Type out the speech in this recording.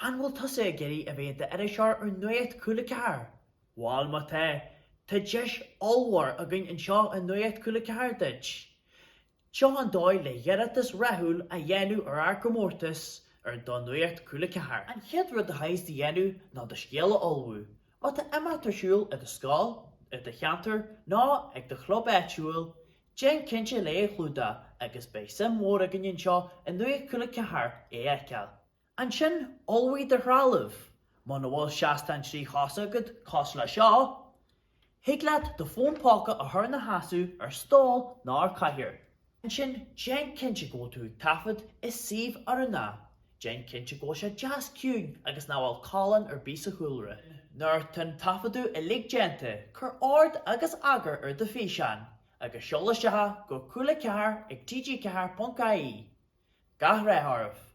An bhfuil tusa ag iarraidh a bheith i d'iriseoir ar Nuacht Cúla 4? Bhal má tá, tá deis ollmhór againn anseo i Nuacht Cúla 4 duit. Seo an dóigh le hiarratas rathúil a dhéanamh ar ár gcomórtas ar do Nuacht Cúla 4. An chéad rud a chaithfidh tú a dhéanamh ná do scéal a ullmhú. Má tá imeacht ar siúl i do scoil, i do cheantar nó ag do chlub áitiúil, déan cinnte le é a chlúdach agus beidh suim mhór againn anseo i Nuacht Cúla 4 é a fheiceáil. Ansin, ullmhaigh do threalamh. Muna bhfuil seastán 3 chos agat, cosúil le seo, thig leat do fón póca a chur ina sheasamh ar stól nó ar cathaoir. Ansin, déan cinnte go bhfuil tú ag taifead i suíomh oiriúnach. Déan cinnte go bhfuil sé deas ciúin agus nach bhfuil callán ar bith sa chúlra. Nuair atá an taifeadadh uilig déanta, cuir ord agus eagar ar do físeán agus seol isteach é go cúla4 ag tg4.ie. Gach rath oraibh!